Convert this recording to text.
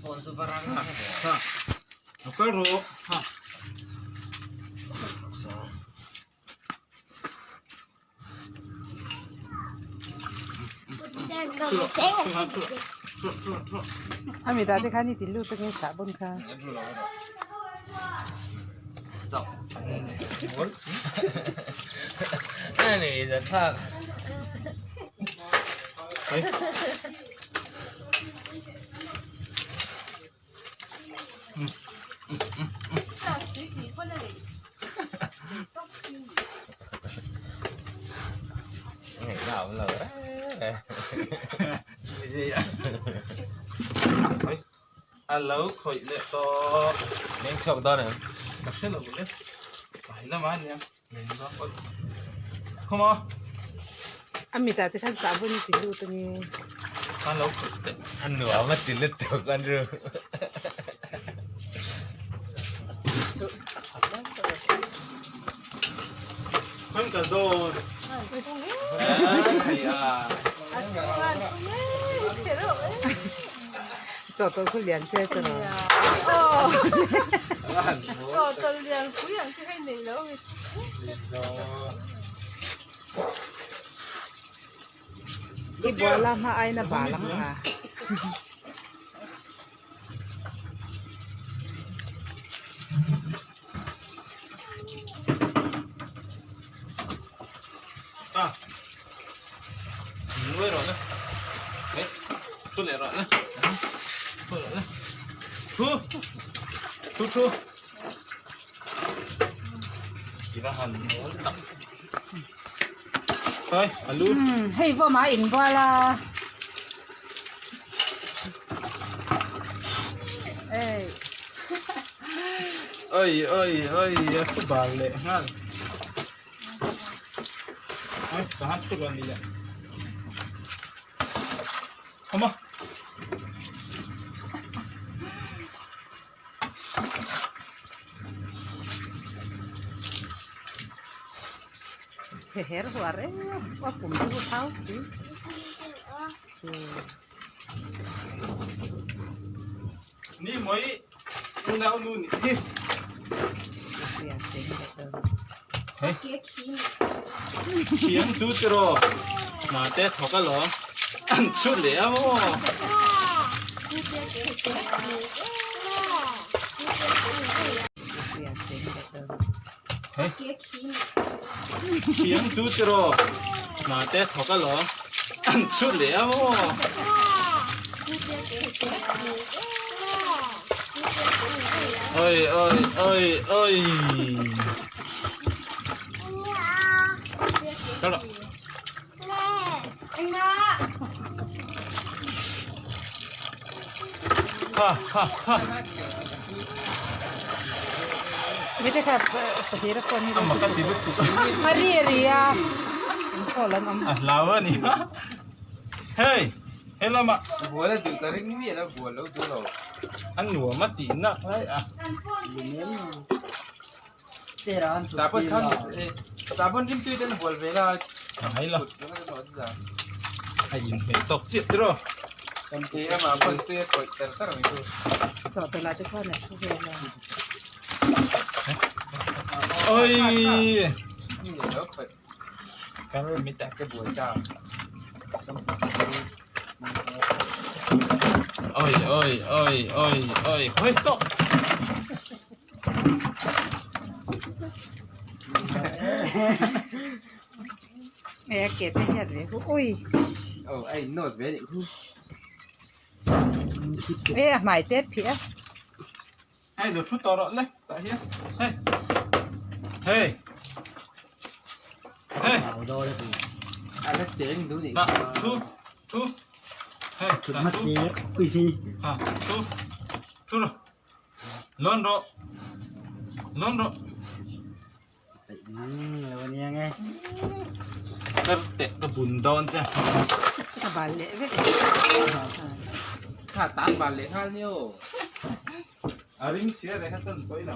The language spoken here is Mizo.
Phone chu va rang nasa ve. Ha. Lo kal rawh. Ha. Ami ta te khan i ti lut takin sahbawn kha. A lo khawih leh tawh. Leng chhuak dawn em? Ka hre lo le. Ka hai lamah ania. Leng dawn pawh. Come on. A mitah te khan sahbawn i ti lut a ni. A lo khawih teh. A nuam a ti lutuk Andrew. Khawi kal dawn. Chaw tawlh khu lian se chu rawh. Chaw tawlh lian pui ang chi hei nei lo mi. I bual a hma aina bal ang a. À. Nuôi rồi nè. Đấy. Thu lẹ rồi nè. Thu rồi nè. Thu. Thu thu. I va han mawl tak. Thôi, a lu. Hei vawm a inbual a. Ei. Oi oi oi a thu bal leh nghal. Oi, ka han thu rawn ni leh. Come on. Chhe her huar em a kum chu thau si. Ni mai unau nu nih hi. Thiam chu tiraw hna te thawk alawm an thu leh a maw. Thiam chu tiraw hna te thawk alawm an thu leh a maw. Oi oi oi oi. Kal rawh. Ha ha ha. Mite kha pahira phone hi. Amma ka ti lutuk. A ri a ri a. An call an awm. A hlau a ni a. Hey, he lamah. Bual a duh ka ring miah lo, bual lo duh lo. A nuam a tih nak lai a. Sabon khan sabon rim tui ten bual ve la. A hai lo. A inhmeh tawk chiah tiraw. Kan ti a mah pawn tui a khawih tar tar mai chu. Chaw tawlh ah te khuan a thu vel a. Oi! Lo khawih. Kan mit ah ka buai ta. Oi oi oi oi oi khawih tawk. Hei a ke te hian ve hu ui. Oh a in nawt ve nih khu. Hei a hmai te phih a. Hei lo thu tawh rawh le tah hian hei hei hei A la cheng duh nih tah thu thu hei tah thu ha thu thu rawh lawn rawh lawn rawh. Ka teh ka bun dawn che. Ka bal leh vek. Kha tan bal leh nghal ni aw. A ring chhia leh kha chuan pawi lo.